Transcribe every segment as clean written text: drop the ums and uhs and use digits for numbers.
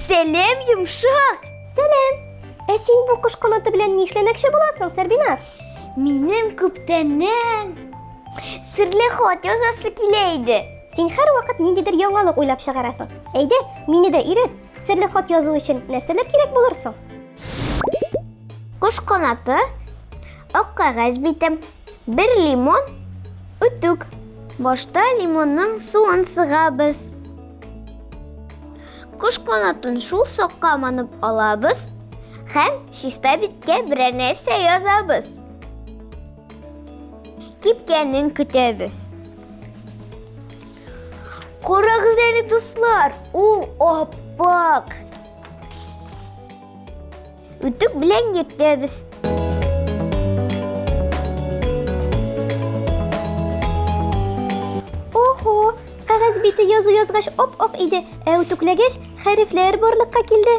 Сәлам, йомшак! Сәлам! Ә син бу кош канаты белән нишләмәкче буласың, Сәрбиназ? Минем күптәннән серле хат язасы килә иде. Син һәрвакыт ниндидер яңалык уйлап чыгарасың. Әйдә, мине дә өйрәт. Серле хат язу өчен нәрсәләр кирәк булыр соң? Кош канаты, ак кәгазь бите, бер лимон, үтүк. Башта лимонның суын сыгабыз. Кош канатын шул сокка манып алабыз һәм чиста биткә берәр нәрсә язабыз. Кипкәнен көтәбез. Карагыз әле, дуслар, ул аппак. Үтүк белән йөртәбез. Охо, кәгазь бите язу язгач оп-ок иде, ә үтүкләгәч хәрефләр барлыкка килде.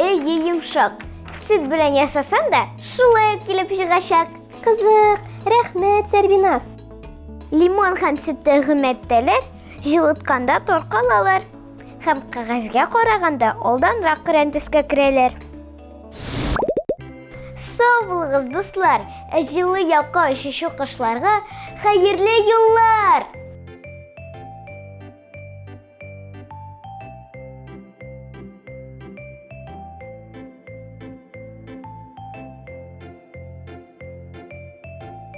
Әйе, йомшак. Сөт белән ясасаң да, шулай ук килеп чыгачак. Кызык, рәхмәт, Сәрбиназ. Лимон һәм сөттәге матдәләр җылытканда таркалалар. Һәм кәгазьгә караганда алданрак көрән төскә керәләр. Сау булыгыз, дуслар! Ә җылы якка очучы кошларга хәерле юллар!